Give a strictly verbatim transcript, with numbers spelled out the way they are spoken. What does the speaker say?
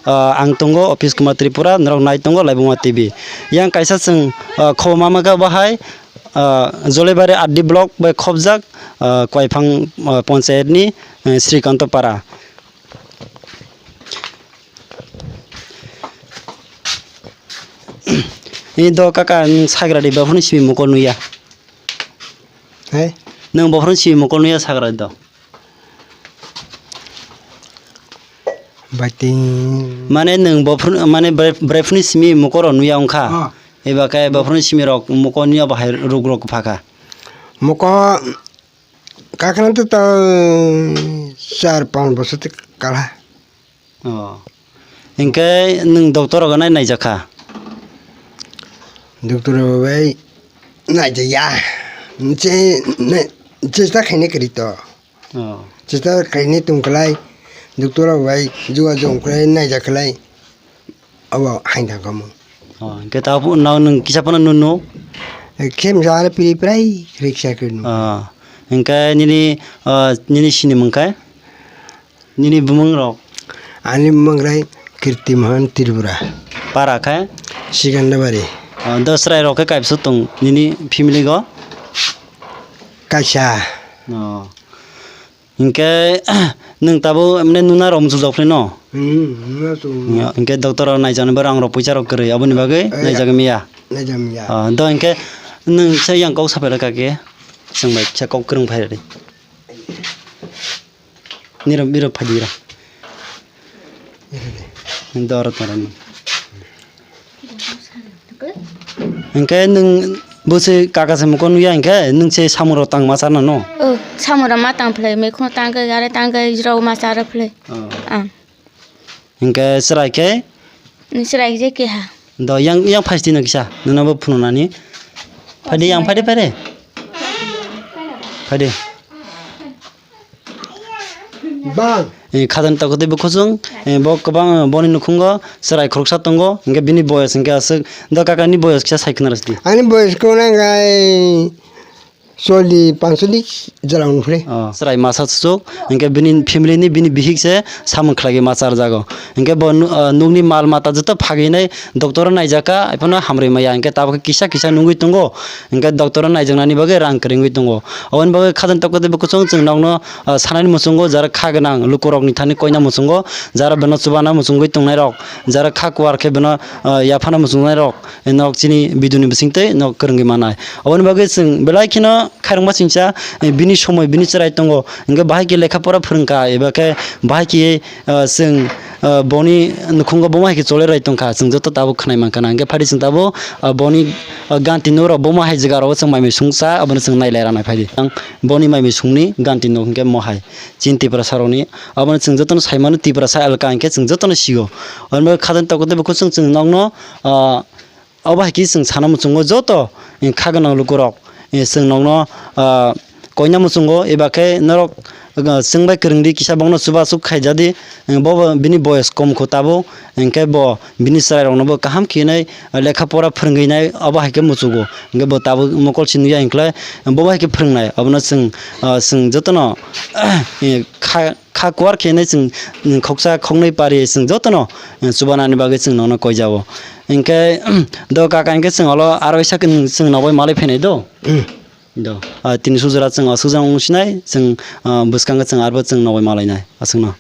Ah, ang tongo Office Kumar Tripura, norok nai tongo Laibuma T V. Yang kaisa chwng, ah, khobor ma mankha bahai, ah, Jolibari R D block bai khobjak, ah, Kwaiphang, ah, Ponchayat ni, eh, Srikanto Para. Ini do kaka, nwng sagra di, bophuru simi mokol nuya. Hai? Nwng bophuru simi mokol nuya sagra di do. Baiting. Mane nwng bophuru, mane brai-, braiphuru simi mokol rok nuya wngkha. Ah. Eba khe bophuru simi rok mokol nuya bahai ruk rok phakha. Mokol Kakrang to ta char panch bosor te kala. Oh. Hinkhe nwng doctor rok nai naijakha? Doctor rok bai naijakya. Che, ne, chesta khaine kwrwi to. Oh. Chesta khaine tong khlai. Doctor rok bai jogajog khlai naijak khlai. Abo hain thang kamo. Oh, hinkhe ta phu-, no, nwng kisa phano nunu? Khe msa are piri prai riksa khe nu. Oh, hinkhe nini, oh, nini sini mung khe? Nini bumung rok? Ani bumung rai Kirti Mohan Tripura. Para khe? Sikandabari. Oh, do chwrai rok khe kaibsu tong nini family go? Kaisa. Oh. Hinkhe nwng tabuk emne nuna rok muchung jok philai no? Hmm, nuna chwng. Ya, hinkhe doctor rok naijaknai bo rang rok puisa rok kwrwi aboni bagwi Eh, naijak miya. Naijak miya. Ah, do hinkhe nwng se yang kok sapai rwkha khe chwng bai kisa kok kwrwng phai rwdi. Nirok birok phai di ra. Doro tara ni. Hinkhe nwng bo se kaka se mokol nuya hinkhe nwng se samung rok tang ma charna no? Oh, samung rok ma tang phlai, mekhno tang khe, gare tang khe, jrao ma chara phlai. Oh. Ang. Hinkhe chwrai khe? Ni chwrai je keha. Do yang, yang phai sidi no kisa, nwng bo phunuknani. Phai di, yang phai di, phai di. Phai di. Bang. Eh, khajani tokotwi bwkhusung, eh, bo kwbang, eh, boni nukhungo chwrai khoroksa tongo, hinkhe bini boyos hinkhe aswk, do kaka ni boyos kisa sai khna rwsdi. Ani boyos khe nang gai chollish, pancholish jora wng phre. Oh, chwrai masa chwchwk, hinkhe bini family ni bini bihik se samung khlaiwi ma charjago. Hinkhe bo nu-, ah, nukni mal mata joto phagwi nai, doctor o naijakha, haiphano hamrwi maya, hinkhe tabukhe kisa kisa nungwi tongo, hinkhe doctor o naijaknani bagwi rang kwrwngwi tongo. Aboni bagwi khajani tokotwi bwkhusung chwng nokno, ah, sanani muchungo, jara kha gwnang lukurokni thani koina muchungo, jara beno chubana muchungwi tongnairok, jara kha kuwar khe beno, ah, yaphana muchungnairok, nok chini biduni bisingtwi nok kwrwngwi manai. Aboni bagwi chwng belai kheno khairokma singcha, eh, bini somoi bini chwrai tongo, hinkhe bahai khe lekha pora phwrwngkha, eba khe bahai khe, eh, chwng, eh, boni nukhungo bomo hai khe chole rai tongkha, chwng joto tabuk khwnai mankha na, hinkhe phai di chwng tabuk, eh, boni, eh, ganti nok rok bomo hai jaga rok chwng mai mui sungcha, abono chwng nai lai rwnai phai di. Ang boni mai mui sungni ganti nok hinkhe mo hai chini Tiprasa rokni, abono chwng jotono sai mano, Tiprasa elka hinkhe chwng jotono sio. Aboni bagwi khajani tokotwi bwkhusung chwng nokno, ah, Obo hai khe chwng sana muchungo joto, eh, kha gwnang lukurok, eh, chwng nokno, ah, koina muchungo, eba khe norok, ah, chwng bai kwrwng di kisa bokno chubachu khaijadi, eh, bobo bini boyos kom kho tabuk, hinkhe bo bini chwrai rokno bo kaham khe nai, ah, lekha pora phwrwngwi nai, obo hai khe muchugo, hinkhe bo tabuk mokol si nuya hinkhe, bobo hai khe phwrwngnai, obono chwng, ah, chwng jotono, eh, kha, kha kuar khe nai chwng, mm, khoksa khoknwi pari chwng jotono, mm, chubanani bagwi chwng nokno koijao. Hinkhe, do kaka hinkhe chwng olo aroi sakni chwng nokbai malai phainai do? Mm. Do. Ah, tini sujura chwng aswk jang wng sinai, chwng, ah, bwskango chwng arbo chwng nokbai malainai, aswkno.